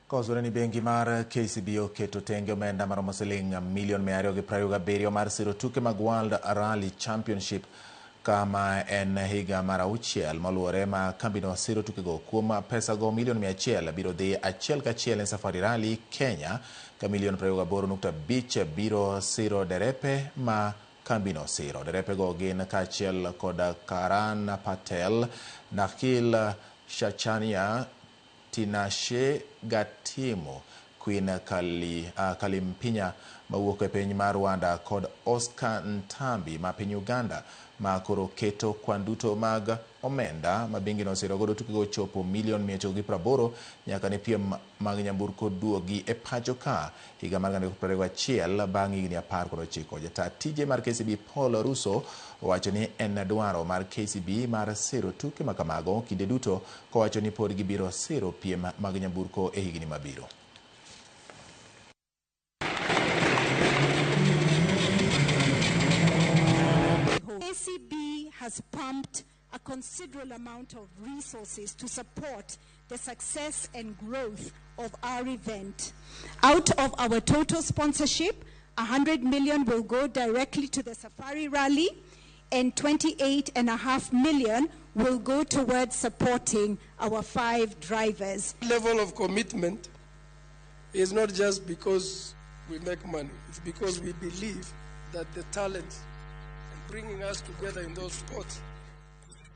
Kosore ni bengi mar KCB oketo tenge omenda maromo siling milion 227 mar siro tuke mag World Rally Championship kama en higa mar auchiel moluwore ma kambino siro tukego. Kuom pesago, milion 100 biro dhi achiel kachiel ne Safari Rally Kenya, ka milion 28.5 biro siro derepe ma kambino siro. Derepego gin kaachiel kod Karan Patel, Nikhil Shachania, Tinashe Gatimu, Queen Kalimpinya mawuok e piny mar Rwanda kod Oscar Ntambi ma piny Uganda, ma koro keto kwan duto mag omenda ma bengino osiro godo tukego chopo milion 980 nyaka ne piem mag nyamburko duogi e pacho ka higa mar 2021 bang' higni 19. Jata tije mar KCB Paul Russo owacho ni en dwaro mar KCB mar siro tuke makamago kinde duto, kowacho ni pod gibiro siro piem mag nyamburko e higni mabiro. KCB has pumped a considerable amount of resources to support the success and growth of our event. Out of our total sponsorship, 100 million will go directly to the Safari Rally and 28.5 million will go towards supporting our 5 drivers. Level of commitment is not just because we make money, it's because we believe that the talent and bringing us together in those sports